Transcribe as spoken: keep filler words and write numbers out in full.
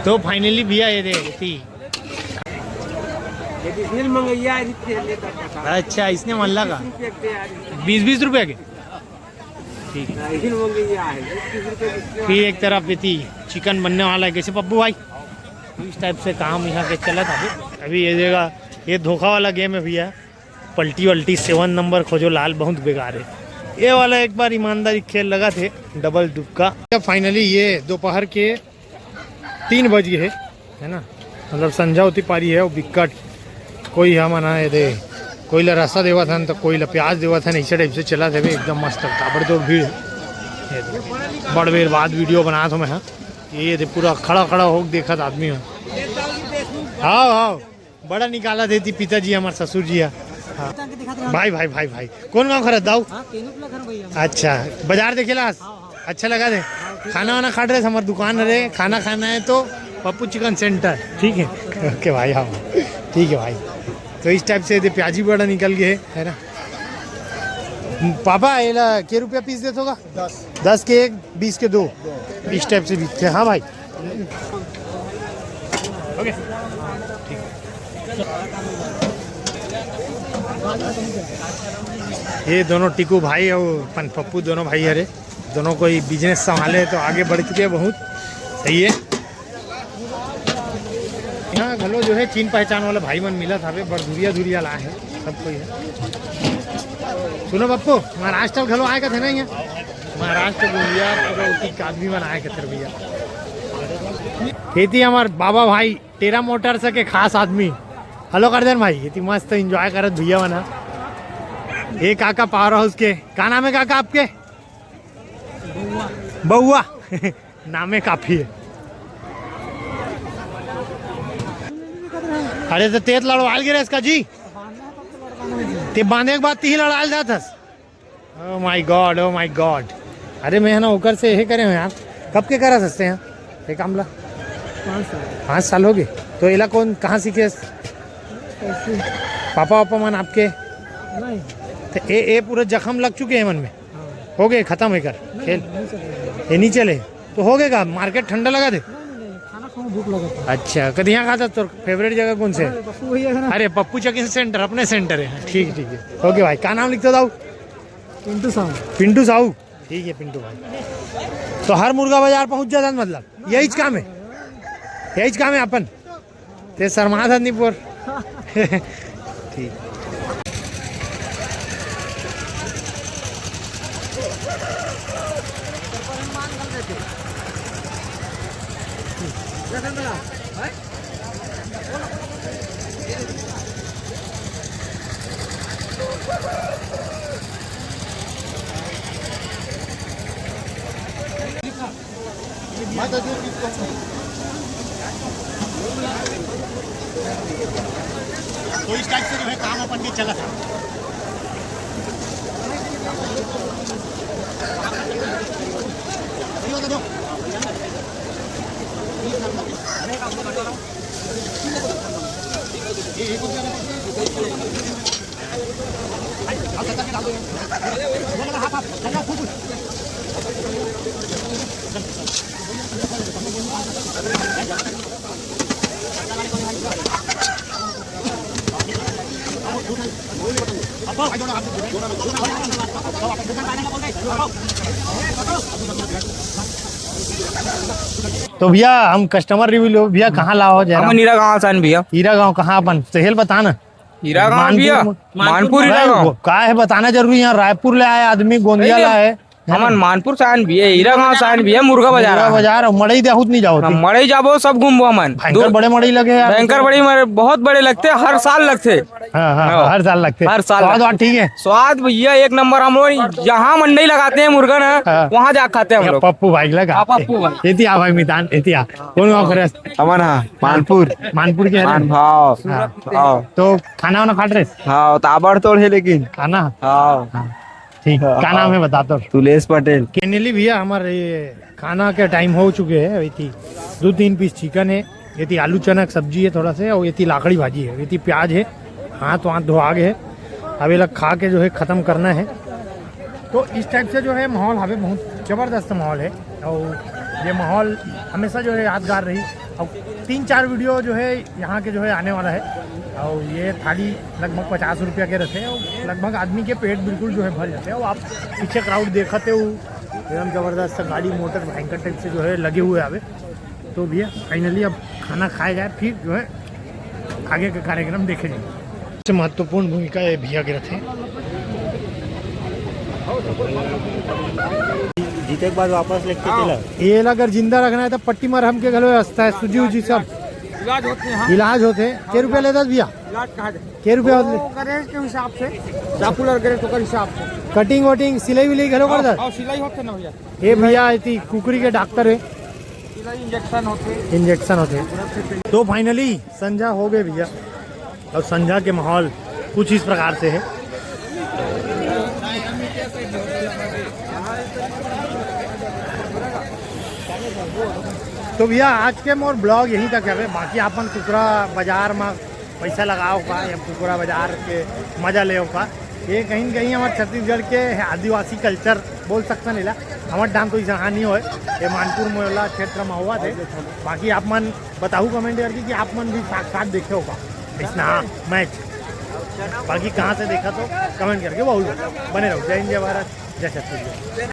तो finally भैया ये दे एती। अच्छा, इसने मन लगा। बीस बीस रुपया के। ठीक। फिर एक तरफ एती चिकन बनने वाला है। कैसे पप्पू भाई? इस टाइप से काम यहाँ के चलत हे। अभी ये जगह, ये धोखा वाला गेम है भैया। पलटी वलटी सेवन नंबर खोजो लाल बहुत बेकार है। ये वाला एक बार ईमानदारी खेल लगथे, डबल डुबका। Finally ये दोपहर के तीन बज गे हे, है ना, मतलब संझा होती पारी है। वो बिकट कोई हमन ह ये दे, कोई ला रसा देवत हन तो कोई ला प्याज देवत हन, ऐसे टाइप से चलत हे एकदम मस्त ताबड़तोड़ भीड़। ये दे, बड़ बेर बाद वीडियो बनात हों मैं ह। ये दे पूरा खड़ा खड़ा होके देखत आदमी ह। हाव हाव। बड़ा निकालथे एती पिताजी, हमार ससुर जी ह। हाँ। भाई भाई भाई भाई, कौन गाँव खरत दाऊ? हाँ, केनू के घर भैया। अच्छा, बाजार देखे ला आज? हाँ, हाँ। अच्छा लगा थे? हाँ, ठीक। खाना वाना खात रहे, हमार दुकान रहे, खाना खाना है तो पप्पू चिकन सेंटर, ठीक है? OK भाई, हाँ, ठीक है भाई। तो इस टाइप से ये प्याजी बड़ा निकल गए है ना। पापा, एला के रुपया पीस देथो गा? दस। दस के एक, बीस के दो, इस टाइप से बिकथे। हाँ भाई। OK। ये दोनों टीकू भाई अउ अपन पप्पू दोनों भाई हरे, दोनों कोई बिजनेस संभाले हे तो आगे बढ़ चुके हैं बहुत। सही है। यहाँ घलो जो है चीन पहचान वाला भाई मन मिलत हवे, बड़ दूरिया दूरिया ला है सब कोई है। सुनो पप्पू, महाराष्ट्र घलो आए का थे ना यहाँ, महाराष्ट्र गोंदिया पूरा उठी आदमी मन आए का थे भैया। खेती हमार बाबा भाई टेरा मोटर्स के खास आदमी। हेलो कर देन भाई, इतनी मस्त एंजॉय करत भैया बना। ये काका पावर हाउस के, का नाम है काका आपके? बउआ। नामे काफी है। अरे तो तेत लड़वाल गिरे इसका जी, ते बांधे के बाद तीन लड़ाल जात हस। Oh my God, oh my God। अरे मैं है ना ओकर से यही करे हूँ यार। कब के करा सकते हैं ये काम ला? पाँच साल। पाँच साल हो गए। तो एला कौन कहाँ सीखे? पापा वापा मन आपके? नहीं। तो ए, ए पूरा जख्म लग चुके हैं मन में। हाँ। हो गए खत्म एकर नहीं, खेल। नहीं चलेगा। ये नहीं चले तो हो गएगा, मार्केट ठंडा लगा दे। नहीं, नहीं, नहीं, खाना खाऊं, भूख लगा था। अच्छा, कदी यहाँ खाता तो फेवरेट जगह कौन से? अरे, पप्पू भैया है ना। अरे पप्पू चिकन सेंटर अपने सेंटर है। ठीक, ठीक है। OK भाई, का नाम लिखते दाऊ? पिंटू साहू। पिंटू साहू। ठीक है पिंटू भाई। तो हर मुर्गा बाजार पहुंच जाता है मतलब? यही काम है, यही काम है अपन। ते शर्मा था नहीं पर। ठीक। तो इस टाइप से जो है काम अपन के चलत हे। तो भैया हम कस्टमर रिव्यू लो भैया, कहाँ ला हो जरा? हमन हीरा गांव से आन भैया। हीरा गांव कहाँ अपन? सहेल बता ना। हीरा गांव भैया, मानपुर। मानपुर हीरा गांव। वो का है बताना जरूरी है, यहाँ रायपुर ले आए आदमी, गोंदिया नहीं, ला है। हमन मानपुर से आन भैया, हीरा गांव से आन भैया, मुर्गा बाजार मुर्गा आन। बाजार अउ मड़ई देहूत नहीं जाओ हाँ, ती। मड़ई जाबो, सब घूमबो हमन। भयंकर दू- बड़े मड़ई लगे यार। भयंकर बड़े मड़े, बहुत बड़े लगथे, हर साल लगथे। हाँ, हाँ, हाँ। हर साल लगथे। हर साल स्वाद लगथे। वाद ठीक है? स्वाद भैया एक नंबर, हम लोग जहाँ मंडई लगाते हैं मुर्गा ना, हाँ। वहाँ जा खाते हैं हम लोग। पप्पू भाई लगा। हाँ, पप्पू भाई। एती आ भाई मितान, एती आ। कौन गाँव खरस? हमन हा, मानपुर। मानपुर के हरे? मान-, हाँ। हाँ। हाँ। तो खाना वाना खात रहे? हाँ, ताबड़तोड़ है लेकिन। खाना? हाँ। हाँ। ठीक, हाँ, का नाम हाँ। है बता तो? तुलेश पटेल। Finally भैया हमारे ये खाना के टाइम हो चुके हैं। एती दो तीन पीस चिकन है, एती आलू चना की सब्जी है थोड़ा से, और एती लाखड़ी भाजी है, एती प्याज है, हाथ वाथ धोआ गए है। अब ये लोग खा के जो है ख़त्म करना है। तो इस टाइप से जो है माहौल हवे, बहुत ज़बरदस्त माहौल है। और ये माहौल हमेशा जो है यादगार रही। अब तीन चार वीडियो जो है यहाँ के जो है आने वाला है। और ये थाली लगभग पचास रुपया के रहिथे और लगभग आदमी के पेट बिल्कुल जो है भर जाथे। और आप पीछे क्राउड देखते हो, एकदम जबरदस्त गाड़ी मोटर भयंकर टाइप से जो है लगे हुए हवे। तो भैया, फाइनली अब खाना खाया जाए, फिर जो है आगे का कार्यक्रम देखे जाए। सबसे महत्वपूर्ण भूमिका ये भैया के रहिथे। जीते के बाद वापस लेके चला। ये ला अगर जिंदा रखना है तो पट्टी मरहम के घलो व्यवस्था है, सूजी उजी सब इलाज होथे, हाँ। इलाज होथे। के रुपया लेथस भैया? इलाज कहा जाए? के रुपया होथे? वो ग्रेड के हिसाब से, चाकू और ग्रेड ओकर हिसाब से। कटिंग वटिंग, सिलाई विलाई घलो कर दस? और सिलाई होथे ना भैया। ये भैया आई थी कुकरी के डॉक्टर है। सिलाई इंजेक्शन होथे। इंजेक्शन होथे। तो फाइनली संझा हो गए भैया, और संझा के माहौल कुछ इस प्रकार से है। तो भैया, आज के मोर ब्लॉग यहीं तक है। बाकी अपन कुकरा बाजार में पैसा लगाओ का या कुकरा बाजार के मजा ले का, ये कहीं न कहीं हमारे छत्तीसगढ़ के आदिवासी कल्चर बोल सकते हैं ला। हमारे डांग तो इस नहीं होए, ये मानपुर मोहल्ला क्षेत्र में हुआ थे। बाकी आप मन बताओ कमेंट करके कि आप मन भी साक्षात देखे हो का इसना मैच। बाकी कहाँ से देखा तो कमेंट करके बोलो। बने रहो। जय हिंद, जय भारत, जय छत्तीसगढ़।